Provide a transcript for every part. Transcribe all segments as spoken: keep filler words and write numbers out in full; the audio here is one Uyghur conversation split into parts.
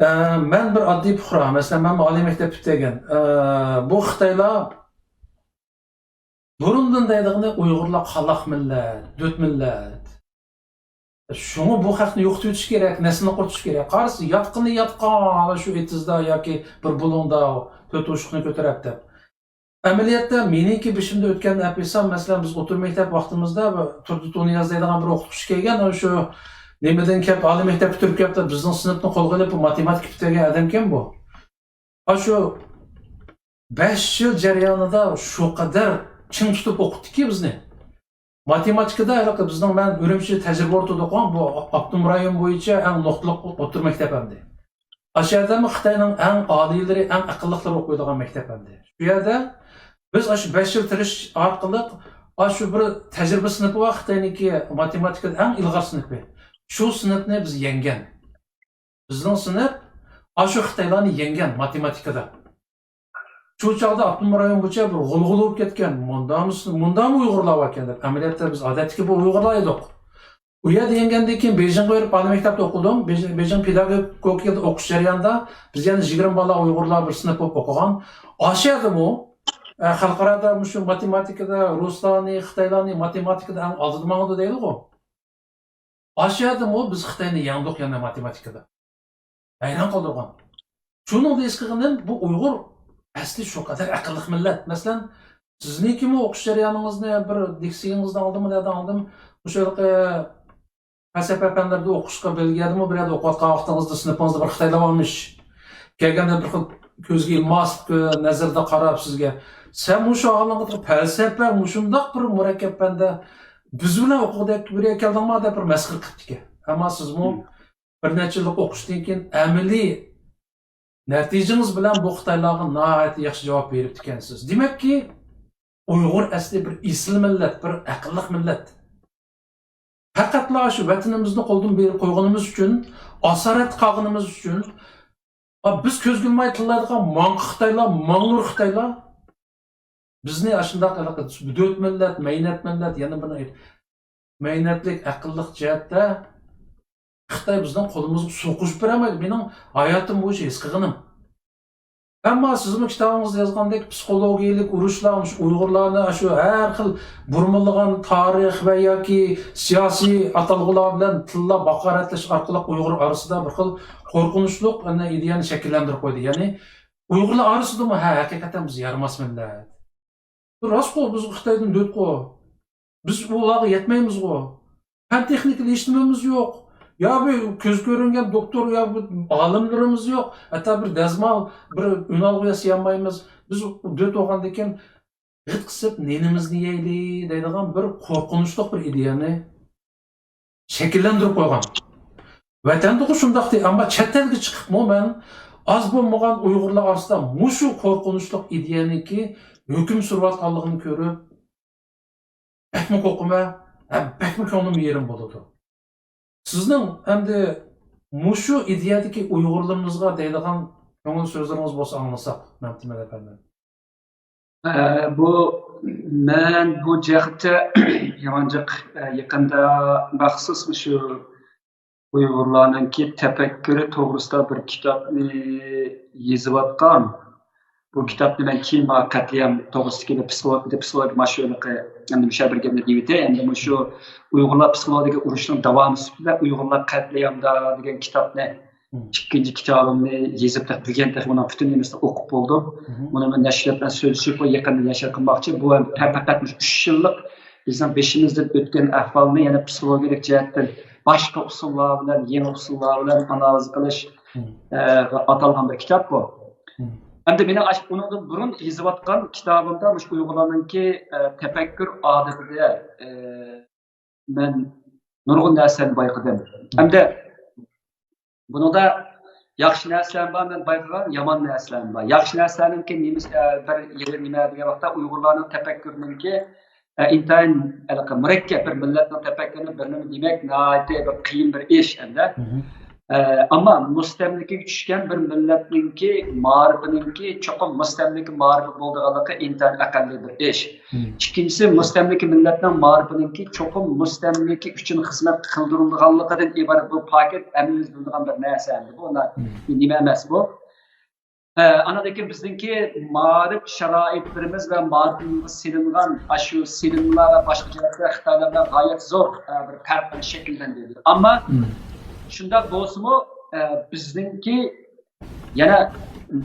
ئە، مەن بىر ئاددىي پۇقرا، مەسىلەن، مەن ئالىي مەكتەپ پۈتتۈرگەن. ئە، بۇ خىتايلار بۇرۇندىن دەيدىغىنى ئۇيغۇرلار قالاق مىللەت، دۆت مىللەت. شۇڭا بۇ خەقنى يوقىتىۋېتىش كېرەك، نەسلىنى قۇرۇتۇش كېرەك. قارىسا، ياتقىنى ياتقان، ئانا شۇ ئېتىزدا ياكى بىر بۇلۇڭدا تۆت ئوشۇقنى كۆتۈرەپ دەپ. ئەمەلىيەتتە مېنىڭكى بېشىمدا ئۆتكەننى ئەپ ئېيتسام، مەسىلەن، بىز ئوتتۇرا مەكتەپ ۋاقتىمىزدا بىر تۇردى تۇنىياز دەيدىغان بىر ئوقۇتقۇچى كەلگەن، ئانا شۇ نېمىدىن كەپ، ئالىي مەكتەپ پۈتتۈرۈپ كەپتۇ، بىزنىڭ سىنىپنى قولغا ئېلىپ، بۇ ماتېماتىكا پۈتتۈرگەن ئادەمكەن بۇ. ئاشۇ بەش يىل جەريانىدا شۇ قەدەر چىڭ تۇتۇپ ئوقۇتتىكى بىزنى. ماتېماتىكىدا ھېلىقى بىزنىڭ، مەن ئۈرۈمچى تەجرىبە ئورتىدا ئوقۇغان، بۇ ئاپتونوم رايون بويىچە ئەڭ نۇقتىلىق ئوتتۇرا مەكتەپ ئەمدى. ئاشۇ يەردە خىتاينىڭ ئەڭ ئالىيلىرى، ئەڭ ئەقىللىقلىرى ئوقۇيدىغان مەكتەپ ئەمدى. شۇ يەردە بىز ئاشۇ بەش يىل تىرىشىش ئارقىلىق، ئاشۇ بىر تەجرىبە سىنىپى بار خىتاينىڭكى، ماتېماتىكىدا ئەڭ ئىلغار سىنىپى. شۇ سىنىپنى بىز يەڭگەن. بىزنىڭ سىنىپ ئاشۇ خىتايلارنى يەڭگەن ماتېماتىكىدا. شۇ چاغدا ئاپتونوم رايون بويىچە بىر غۇلغۇلا بولۇپ كەتكەن، مۇندامۇ، مۇندامۇ ئۇيغۇرلار باركەن دەپ. ئەمەلىيەتتە بىز ئادەتتىكى بىر ئۇيغۇرلار ئىدۇق. ئۇ يەردە يەڭگەندىن كېيىن بېيجىڭغا بېرىپ ئالىي مەكتەپتە ئوقۇدۇم. بېيجىڭ، بېيجىڭ پېداگوگىكىدا ئوقۇش جەريانىدا بىز يەنە يىگىرمە بالا ئۇيغۇرلار بىر سىنىپ بولۇپ ئوقۇغان. ئاشۇ يەردىمۇ، ئە، خەلقئارادا مۇشۇ ماتېماتىكىدا رۇسلارنى، خىتايلارنى ماتېماتىكىدا ئەڭ ئالدىدا ماڭىدۇ دەيدىغۇ. ئاشۇ يەردىمۇ بىز خىتاينى يەڭدۇق يەنە ماتېماتىكىدا. ھەيران قالدۇرغان. شۇنىڭدا ھېس قىلغىنىم، بۇ ئۇيغۇر ئەسلى شۇ قەدەر ئەقىللىق مىللەت. مەسىلەن، سىزنىڭكىمۇ ئوقۇش جەريانىڭىزنى بىر دىكسىگىڭىزدىن ئالدىمۇ، نەدىن ئالدىم، مۇشۇ ھېلىقى پەلسەپە پەنلىرىدە ئوقۇشقا بېلگىيەدىمۇ بىر يەردە ئوقۇۋاتقان ۋاقتىڭىزدا سىنىپىڭىزدا بىر خىتايلار بارمىش. كەلگەندە بىر خىل كۆزگە ئىلماس نەزەردە قاراپ سىزگە، سەن مۇشۇ ھالىڭىزدا پەلسەپە مۇشۇنداق بىر مۇرەككەپ پەندە بىز بىلەن ئوقۇغۇدەك بىر يەرگە كەلدىڭما دەپ بىر مەسخىرە قىپتىكەن. ئەمما سىزمۇ بىر نەچچە يىللىق ئوقۇشتىن كېيىن ئەمەلىي نەتىجىڭىز بىلەن بۇ خىتايلارغا ناھايىتى ياخشى جاۋاب بېرىپتىكەنسىز. دېمەككى، ئۇيغۇر ئەسلى بىر ئېسىل مىللەت، بىر ئەقىللىق مىللەت. پەقەتلا شۇ ۋەتىنىمىزنى قولدىن بېرىپ قويغىنىمىز ئۈچۈن، ئاسارەتتە قالغىنىمىز ئۈچۈن، ئا، بىز كۆزگە ئىلماي تىللايدىغان ماڭقا خىتايلار، ماڭنۇر خىتايلار، بىزنى ئاشۇنداق ھېلىقى دۆت مىللەت، مەينەت مىللەت، يەنە بىر مەينەتلىك، ئەقىللىق جەھەتتە خىتاي بىزنىڭ قولىمىزغا سۇ قۇيۇپ بېرەلمەيدۇ. مېنىڭ ھاياتىم بويىچە ھېس قىلغىنىم. ئەمما سىزمۇ كىتابىڭىزدا يازغاندەك، پسىخولوگىيەلىك ئۇرۇشلار مۇشۇ ئۇيغۇرلارنى شۇ ھەر خىل بۇرمىلىغان تارىخ ۋە ياكى سىياسىي ئاتالغۇلار بىلەن تىللاپ ھاقارەتلەش ئارقىلىق ئۇيغۇر ئارىسىدا بىر خىل قورقۇنچلۇق ئىدىيەنى شەكىللەندۈرۈپ قويدى. يەنى ئۇيغۇرلار ئارىسىدىمۇ، ھە، ھەقىقەتەن بىز يارىماس مىللەت. راستقۇ، بىز خىتايدىن دۆتقۇ. بىز ئۇلارغا يەتمەيمىزغۇ. پەن تېخنىكىدا ھېچنېمىمىز يوق. يا بىر كۆز كۆرۈنگەن دوكتور، يا بىر ئالىملىرىمىز يوق. ھەتتا بىر دەزمال، بىر ئۈنئالغۇ ياسىيالمايمىز. بىز دۆت بولغاندىن كېيىن غىت قىسىپ نېنىمىزنى يەيلى دەيدىغان بىر قورقۇنچلۇق بىر ئىدىيەنى شەكىللەندۈرۈپ قويغان. ۋەتەندىغۇ شۇنداقتى، ئەمما چەت ئەلگە چىقىپمۇ مەن ئاز بولمىغان ئۇيغۇرلار ئارىسىدا مۇشۇ قورقۇنچلۇق ئىدىيەنىڭكى ھۆكۈم سۈرۈۋاتقانلىقىنى كۆرۈپ، بەكمۇ قورقىمەن، ھەم بەكمۇ كۆڭلۈم يېرىم بولىدۇ. سىزنىڭ ئەمدى مۇشۇ ئىدىيەدىكى ئۇيغۇرلىرىمىزغا دەيدىغان كۆڭۈل سۆزلىرىڭىز بولسا ئاڭلىساق، مەمتىمىن ئەپەندىم. ئە، بۇ، مەن بۇ جەھەتتە يامان جىق، ئە، يېقىندا مەخسۇس شۇ ئۇيغۇرلارنىڭكى تەپەككۇرى توغرىسىدا بىر كىتابنى يېزىۋاتقان. بۇ كىتابنى مەن كېيىن مانا قەتلىئام توغرىسىدىكى پسىخولوگ، پسىخولوگ ماشۇنىقى، ئەمدى مۇشۇ بىر گەپنى دېيىۋېتەي. ئەمدى مۇشۇ ئۇيغۇرلار پسىخولوگىيەلىك ئۇرۇشنىڭ داۋامى سۈپىتىدە ئۇيغۇرلار قەتلىئامدا دېگەن كىتابنى، ئىككىنچى كىتابىمنى يېزىپ، تېخى بۈگۈن تېخى ئۇنىڭ پۈتۈن نېمىسىنى ئوقۇپ بولدۇم. بۇنى مەن نەشرىيات بىلەن سۆزلىشىپ، يېقىندا نەشر قىلماقچى. بۇ ھەم پە-، پەقەت مۇشۇ ئۈچ يىللىق بىزنىڭ بېشىمىزدىن ئۆتكەن ئەھۋالنى يەنە پسىخولوگىيەلىك جەھەتتىن باشقا ئۇسۇللار بىلەن، يېڭى ئۇسۇللار بىلەن ئانالىز قىلىش، ئە، ئاتالغان بىر كىتاب بۇ. ئەمدى مېنىڭ ئاشۇ ئۇنىڭدىن بۇرۇن يېزىۋاتقان كىتابىمدا مۇشۇ ئۇيغۇرلارنىڭكى، ئە، تەپەككۇر ئادىتىدە، ئە، مەن نۇرغۇن نەرسىلەرنى بايقىدىم. ھەمدە بۇنىڭدا ياخشى نەرسىلەرمۇ بار، مەن بايقىغان يامان نەرسىلەرمۇ بار. ياخشى نەرسىلەرنىڭكى نېمىسى، ئە، بىر يېرى نېمە دېگەن ۋاقىتتا ئۇيغۇرلارنىڭ تەپەككۇرىنىڭكى، ئە، ئىنتايىن ھېلىقى مۇرەككەپ، بىر مىللەتنىڭ تەپەككۇرىنى بىر نېمە دېمەك ناھايىتى بىر قىيىن بىر ئىش ئەمدى. ئەمما مۇستەملىكىگە چۈشكەن بىر مىللەتنىڭكى مائارىپىنىڭكى چوقۇم مۇستەملىكە مائارىپى بولىدىغانلىقى ئىنتايىن ئەقەللىي بىر ئىش. ئىككىنچىسى، مۇستەملىكە مىللەتنىڭ مائارىپىنىڭكى چوقۇم مۇستەملىكە ئۈچۈن خىزمەت قىلدۇرۇلىدىغانلىقىدىن ئىبارەت بۇ پاكىت ھەممىمىز بىلىدىغان بىر نەرسە ئەمدى. بۇ نېمە ئەمەس بۇ. ئانىڭدىن كېيىن بىزنىڭكى مائارىپ شارائىتلىرىمىز ۋە مائارىپىمىزغا سېلىنغان ئاشۇ سېلىنمىلار ۋە باشقا جەھەتتە خىتايلار بىلەن غايەت زور بىر پەرقلەر شەكىللەندى. ئەمما شۇنداق بولسىمۇ، بىزنىڭكى يەنە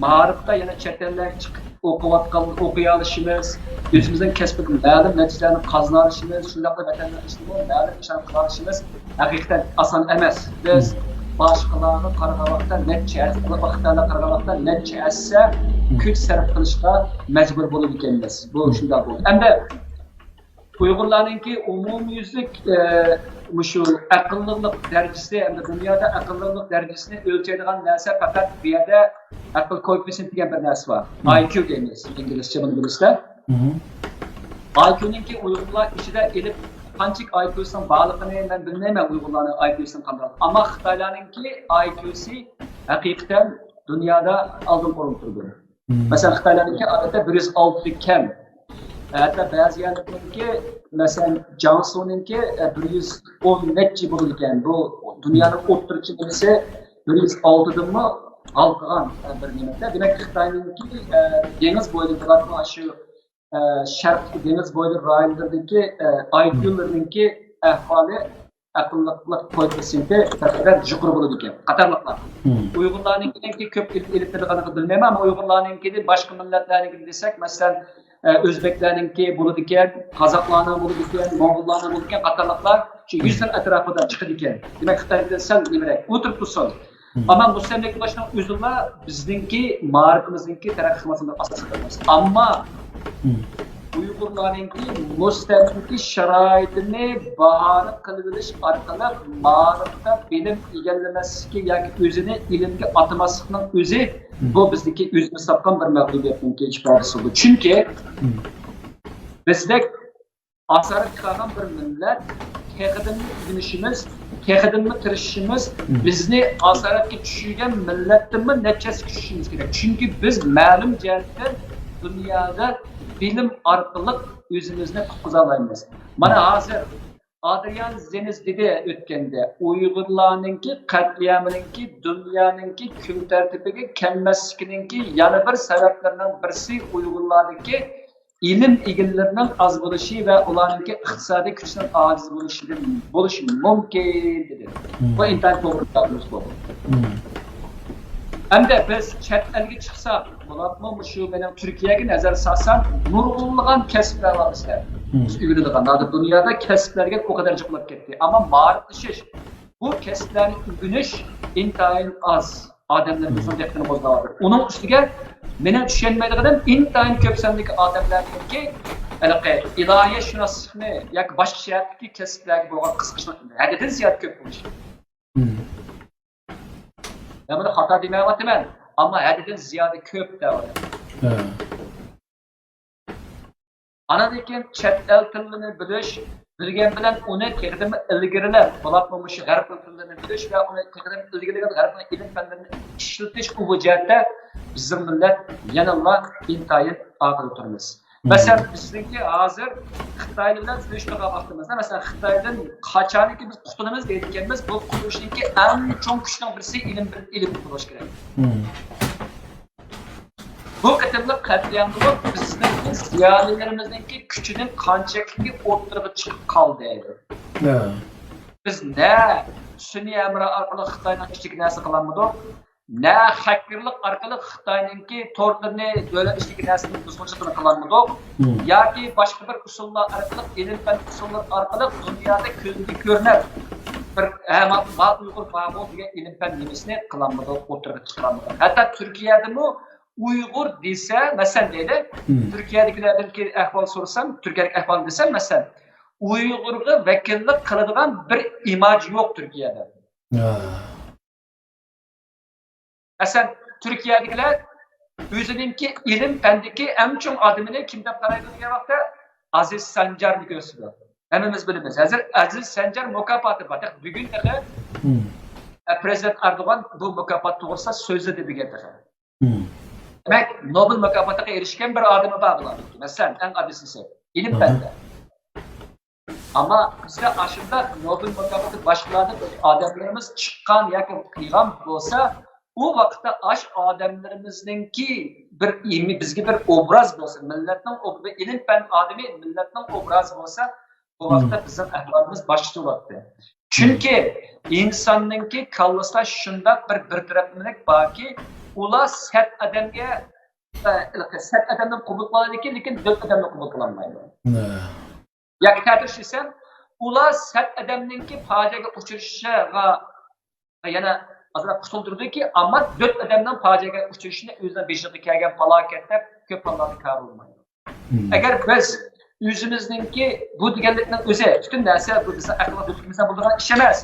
مائارىپتا يەنە چەت ئەللەرگە چىقىپ ئوقۇۋاتقان، ئوقۇيالىشىمىز، ئۆزىمىزنىڭ كەسپىدە مەلۇم نەتىجىلەرنى قازىنالىشىمىز، شۇنداقلا ۋەتەنداشلىرىمىزغا مەلۇم ئىشلارنى قىلالىشىمىز ھەقىقەتەن ئاسان ئەمەس. بىز باشقىلارغا قارىغان ۋاقىتتا نەچچە ھەسسە، خىتايلارغا قارىغان ۋاقىتتا نەچچە ھەسسە كۈچ سەرپ قىلىشقا مەجبۇر بولىدىكەنمىز. بۇ شۇنداق بولدى. ئەمدى ئۇيغۇرلارنىڭكى ئومۇميۈزلۈك، ئە، مۇشۇ ئەقىللىقلىق دەرىجىسى، ئەمدى دۇنيادا ئەقىللىقلىق دەرىجىسىنى ئۆلچەيدىغان نەرسە پەقەت بۇ يەردە ئەقىل كوئېففىتسېنت دېگەن بىر نەرسە بار. ئاي كيۇ دەيمىز ئىنگلىزچە، بۇنى بىلىسىلەر. ئاي كيۇنىڭكى ئۇيغۇرلار ئىچىدە ئېلىپ قانچىلىك ئاي كيۇسىنىڭ بارلىقىنى مەن بىلمەيمەن، ئۇيغۇرلارنىڭ ئاي كيۇسىنىڭ قانداق. ئەمما خىتايلارنىڭكى ئاي كيۇسى ھەقىقەتەن دۇنيادا ئالدىنقى ئورۇندا تۇرىدۇ. مەسىلەن، خىتايلارنىڭكى ئادەتتە بىر يۈز ئالتىدىن كەم. ھەتتا بەزى يەرلەرنىڭكى، مەسىلەن، جياڭسۇنىڭكى، ئە، بىر يۈز ئون نەچچە بولىدىكەن. بۇ دۇنيانىڭ ئوتتۇرىچە نېمىسى بىر يۈز ئالتىدىنمۇ ھالقىغان، ئە، بىر نېمە. دېمەك، خىتاينىڭكى، ئە، دېڭىز بويىدا بولاتتى شۇ، ئە، شەرقتىكى دېڭىز بويى رايونلىرىدىكى، ئە، ئاي كيۇلىرىنىڭكى ئەھۋالى ئەقىللىقلىق كوئېففىتسېنتى بىر قەدەر يۇقىرى بولىدىكەن قاتارلىقلار. ئۇيغۇرلارنىڭكىنى كۆپ ئېلىپ، ئېلىپ بېرىدىغانلىقىنى بىلمەيمەن، ئەمما ئۇيغۇرلارنىڭكىدىن باشقا مىللەتلەرنىڭكىنى دېسەك، مەسىلەن، ئە، ئۆزبەكلەرنىڭكى بولىدىكەن، قازاقلارنىڭ بولىدىكەن، موڭغۇللارنىڭ بولىدىكەن قاتارلىقلار شۇ يۈزدىن ئەتراپىدا چىقىدىكەن. دېمەك، خىتايدىن سەل نېمىرەك، ئولتۇرۇپ تۇرسۇن. ئەمما مۇستەملىكە بولۇشنىڭ ئۆزىلا بىزنىڭكى مائارىپىمىزنىڭكى تەرەققىي قىلماسلىقىنىڭ ئاساسى ئەمەس. ئەمما ئۇيغۇرلارنىڭكى مۇستەملىكە شارائىتىنى باھانە قىلىۋېلىش ئارقىلىق مائارىپتا بىلىم ئىگىلىمەسلىكى ياكى ئۆزىنى ئىلىمگە ئاتىماسلىقنىڭ ئۆزى، بۇ بىزنىڭكى ئۆزىمىز تاپقان بىر مەغلۇبىيەتنىڭكى ئىپادىسى بولدى. چۈنكى بىزدەك ئاسارەتكە قالغان بىر مىللەت، تېخىدىنمۇ ئۆگىنىشىمىز، تېخىدىنمۇ تىرىشىشىمىز، بىزنى ئاسارەتكە چۈشۈرگەن مىللەتتىنمۇ نەچچە ھەسسە كۈچىيىشىمىز كېرەك. چۈنكى بىز مەلۇم جەھەتتىن دۇنيادا بىلىم ئارقىلىق ئۆزىمىزنى قۇتقۇزالايمىز. مانا ھازىر ئادرىيان زېنز دېدى ئۆتكەندە، ئۇيغۇرلارنىڭكى قەتلىئامىنىڭكى دۇنيانىڭكى كۈن تەرتىپىگە كەلمەسلىكىنىڭكى يەنە بىر سەۋەبلىرىنىڭ بىرسى ئۇيغۇرلاردىكى ئىلىم ئىگىلىرىنىڭ ئاز بولۇشى ۋە ئۇلارنىڭكى ئىقتىسادىي كۈچىنىڭ ئاجىز بولۇشىدىن بولۇشى مۇمكىن، دېدى. بۇ ئىنتايىن توغرا گەپلىرىڭىز بولدى. ئەمدى بىز چەت ئەلگە چىقساق، بولۇپمۇ مۇشۇ مېنىڭ تۈركىيەگە نەزەر سالسام، نۇرغۇنلىغان كەسىپلەر بار بىزدە. بىز ئۆگىنىدىغان، ھازىر دۇنيادا كەسىپلەرگە ئۇ قەدەر جىقلاپ كەتتى. ئەمما مائارىپلىشىش، بۇ كەسىپلەرنى ئۆگىنىش ئىنتايىن ئاز. ئادەملىرىمىزنىڭ دىققىتىنى قوزغاۋاتىدۇ. ئۇنىڭ ئۈستىگە مېنىڭ چۈشەنمەيدىغىنىم، ئىنتايىن كۆپ ساندىكى ئادەملەرنىڭكى ھېلىقى ئىلاھىيەتشۇناسلىقنى ياكى باشقا شەھەردىكى كەسىپلەرگە بولغان قىزىقىشنىڭ ھەددىدىن زىيادە كۆپ بولۇشى. مەن بۇنى خاتا دېمەيۋاتىمەن، ئەمما ھەددىدىن زىيادە كۆپ دەۋاتىمەن. ئانىڭدىن كېيىن چەت ئەل تىللىرىنى بىلىش، بىلگەن بىلەن ئۇنى تېخىدىنمۇ ئىلگىرىلەپ، بولۇپمۇ مۇشۇ غەربنىڭ تىللىرىنى بىلىش ۋە ئۇنى تېخىدىنمۇ ئىلگىرىلىگەن غەربنىڭ ئىلىم پەنلىرىنى ئىشلىتىش، ئۇ بۇ جەھەتتە بىزنىڭ مىللەت يەنىلا ئىنتايىن ئارقىدا تۇرىمىز. مەسىلەن، بىزنىڭكى ھازىر خىتايلار بىلەن سۆزلىشىدىغان ۋاقتىمىزدا، مەسىلەن، خىتايدىن قاچانكى بىز قۇتۇلىمىز دەيدىكەنمىز، بۇ قۇتۇلۇشنىڭكى ئەڭ چوڭ كۈچىنىڭ بىرسى ئىلىم بىلىپ، ئىلىم قۇتۇلۇش كېرەك. بۇ قېتىملىق قەتلىئامدىمۇ بىزنىڭكى زىيالىيلىرىمىزنىڭكى كۈچىنىڭ قانچىلىكى ئوتتۇرىغا چىقىپ قالدى. بىز نە سۈنئىي ھەمراھ ئارقىلىق خىتاينىڭ ئىچىدىكى نەرسىنى قىلالمىدۇق، نە خەككېرلىك ئارقىلىق خىتاينىڭكى تورلىرىنى دۆلەت ئىچىدىكى نەرسىنى بۇزغۇنچىلىقىنى قىلالمىدۇق، ياكى باشقا بىر ئۇسۇللار ئارقىلىق، ئىلىم پەن ئۇسۇللىرى ئارقىلىق دۇنيادا كۆزگە كۆرۈنەر بىر، ھە، ما، ما ئۇيغۇر بارغۇ دېگەن ئىلىم پەن نېمىسىنى قىلالمىدۇق، ئوتتۇرىغا چىقىرالمىدۇق. ھەتتا تۈركىيەدىمۇ ئۇيغۇر دېسە، مەسىلەن دەيلى، تۈركىيەدىكىلەردىن ئەھۋال سورىسام، تۈركىيەدىكى ئەھۋالنى دېسەم، مەسىلەن، ئۇيغۇرغا ۋەكىللىك قىلىدىغان بىر ئىماج يوق تۈركىيەدە. مەسىلەن، تۈركىيەدىكىلەر ئۆزىنىڭكى ئىلىم پەندىكى ئەڭ چوڭ ئادىمىنى كىم دەپ قارايدۇ دېگەن ۋاقىتتا، ئازىز سانجارنى كۆرسىتىدۇ. ھەممىمىز بىلىمىز. ھازىر ئازىز سانجار مۇكاپاتى بار. تېخى بۈگۈن تېخى ئە، پرېزىدېنت ئەردوغان بۇ مۇكاپات توغرىسىدا سۆزلىدى دېگەن تېخى. دېمەك، نوبېل مۇكاپاتىغا ئېرىشكەن بىر ئادىمى بار بۇلارنىڭ. مەسىلەن، ئەڭ ئاددىيسى، ئىلىم پەندە. ئەمما بىزدە ئاشۇنداق نوبېل مۇكاپاتى باشقىلاردىن ئۆز ئادەملىرىمىز چىققان ياكى قىلغان بولسا، ئۇ ۋاقىتتا ئاش ئادەملىرىمىزنىڭكى بىر ئىمى-، بىزگە بىر ئوبراز بولسا، مىللەتنىڭ ئوب-، بىر ئىلىم پەن ئادىمى مىللەتنىڭ ئوبرازى بولسا، بۇ ۋاقىتتا بىزنىڭ ئەھۋالىمىز باشقىچە بولاتتى. چۈنكى ئىنساننىڭكى كاللىسىدا شۇنداق بىر، بىر تەرەپلىمىلىك باركى، ئۇلار سەت ئادەمگە، ئە، سەت ئادەمنى قوبۇل قىلالايدىكەن، لېكىن دۆت ئادەمنى قوبۇل قىلالمايدۇ. ياكى تەتۈرۈش دېسەم، ئۇلار سەت ئادەمنىڭكى پاجىئەگە ئۇچرىشىغا يەنە ئازراق قۇتۇلدۇردىكى، ئەمما دۆت ئادەمنىڭ پاجىئەگە ئۇچرىشىنى، ئۆزىنىڭ بېشىغا كەلگەن پالاكەت دەپ كۆپ ھاللاردا كارى بولمايدۇ. ئەگەر بىز ئۆزىمىزنىڭكى بۇ دېگەنلىكنىڭ ئۆزى، پۈتۈن نەرسە بۇ بىزنىڭ ئەقىل ۋە بىلىمىمىزدە بولىدىغان ئىش ئەمەس.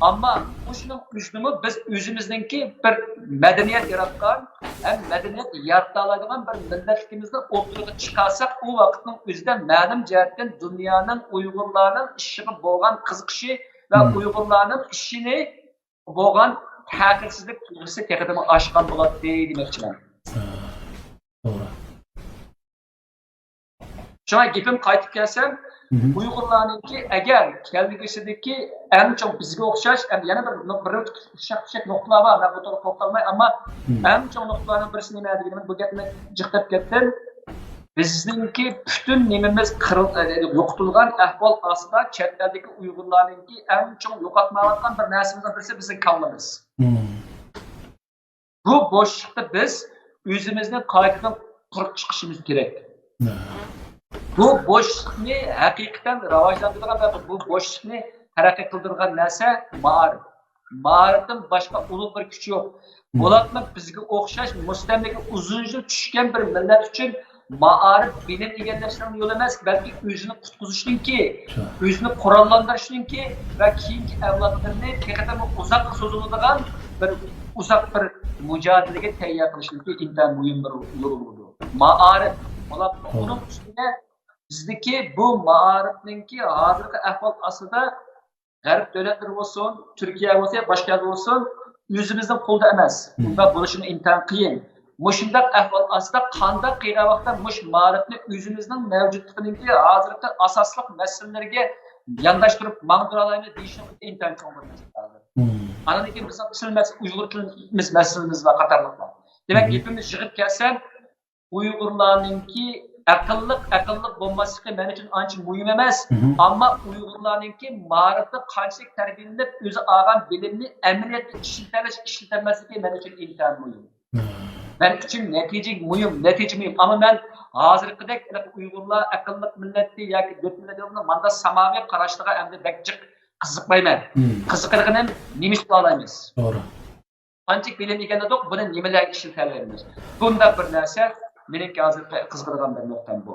ئەمما مۇشۇنىڭ ئۆزىنىمۇ بىز ئۆزىمىزنىڭكى بىر مەدەنىيەت ياراتقان ھەم مەدەنىيەت يارىتالايدىغان بىر مىللەتلىكىمىزنى ئوتتۇرىغا چىقارساق، ئۇ ۋاقىتنىڭ ئۆزىدە مەلۇم جەھەتتىن دۇنيانىڭ ئۇيغۇرلارنىڭ ئىشىغا بولغان قىزىقىشى ۋە ئۇيغۇرلارنىڭ ئىشىنى بولغان تەخىرسىزلىك تۇيغۇسى تېخىدىمۇ ئاشقان بولاتتى دېمەكچىمەن. توغرا. شۇڭا گېپىم قايتىپ كەلسەم، ئۇيغۇرلارنىڭكى ئەگەر كەلگۈسىدىكى ئەڭ چوڭ بىزگە ئوخشاش، ئەم-، يەنە بىر، بىر ئۇششاق-چۈششەك نۇقتىلار بار، مەن بۇ توغرىدا توختالماي، ئەمما ئەڭ چوڭ نۇقتىلارنىڭ بىرسى نېمە دېگىنىم، بۇ گەپنى جىق دەپ كەتتىم. بىزنىڭكى پۈتۈن نېمىمىز قىرىل-، يوقىتىلغان ئەھۋال ئاستىدا چەت ئەلدىكى ئۇيغۇرلارنىڭكى ئەڭ چوڭ يوقاتمايۋاتقان بىر نەرسىمىزنىڭ بىرسى بىزنىڭ كاللىمىز. بۇ بوشلۇقتا بىز ئۆزىمىزنى قايتىدىن قۇرۇپ چىقىشىمىز كېرەك. بۇ بوشلۇقنى ھەقىقەتەن راۋاجلاندۇرىدىغان ۋە بۇ بوشلۇقنى تەرەققىي قىلدۇرىدىغان نەرسە مائارىپ. مائارىپتىن باشقا ئۇلۇغ بىر كۈچ يوق. بولاتمۇ بىزگە ئوخشاش مۇستەملىكە ئۇزۇن يىل چۈشكەن بىر مىللەت ئۈچۈن مائارىپ بىلىم ئىگىلەشنىڭ يولى ئەمەس، بەلكى ئۆزىنى قۇتقۇزۇشنىڭكى، ئۆزىنى قوراللاندۇرۇشنىڭكى ۋە كېيىنكى ئەۋلادلىرىنى تېخىدىمۇ ئۇزاققا سوزۇلىدىغان بىر ئۇزاق بىر مۇجادىلىگە تەييار قىلىشنىڭكى ئىنتايىن مۇھىم بىر يول بولىدۇ. مائارىپ. بولۇپ، ئۇنىڭ ئۈستىگە بىزدىكى بۇ مائارىپنىڭكى ھازىرقى ئەھۋال ئاستىدا غەرب دۆلەتلىرى بولسۇن، تۈركىيە بولسۇن، باشقا يەردە بولسۇن، ئۆزىمىزنىڭ قولىدا ئەمەس. بۇنداق بولۇشىمۇ ئىنتايىن قىيىن. مۇشۇنداق ئەھۋال ئاستىدا قانداق قىيناق ۋاقىتتا مۇشۇ مائارىپنى ئۆزىمىزنىڭ مەۋجۇتلۇقىنىڭكى ھازىرقى ئاساسلىق مەسىلىلىرىگە يانداشتۇرۇپ ماڭدۇرالايمىز دېيىشنىڭ ئىنتايىن چوڭ بىر مەسىلە ھازىر. ئاندىن كېيىن بىزنىڭ ئۇيغۇر تىلىمىز مەسىلىمىز ۋە قاتارلىقلار. دېمەك، گېپىمنى يىغىپ كەلسەم، ئۇيغۇرلارنىڭكى ئەقىللىق، ئەقىللىق بولماسلىقى مەن ئۈچۈن ئانچە مۇھىم ئەمەس. ئەمما ئۇيغۇرلارنىڭكى مائارىپتا قانچىلىك تەربىيەلىنىپ، ئۆزى ئالغان بىلىمنى ئەمەلىيەتتە ئىشلىتەلەش، ئىشلىتەلمەسلىكى مەن ئۈچۈن ئىنتايىن مۇھىم. مەن ئۈچۈن نەتىجە مۇھىم، نەتىجە مۇھىم. ئەمما مەن ھازىرقىدەك ئۇيغۇرلار ئەقىللىق مىللەتتى ياكى دۆت مىللەت مانداق ساماۋى قاراشلىرىغا ئەمدى بەك جىق قىزىقمايمەن. قىزىقىدىغىنىم نېمە ئىش قىلالايمىز؟ توغرا. قانچىلىك بىلىم ئىگىلىدۇق، بۇنى نېمىلەرگە ئىشلىتەلەيمىز؟ بۇنداق بىر نەرسە مېنىڭكى ھازىر قىزىقىدىغان بىر نۇقتام بۇ.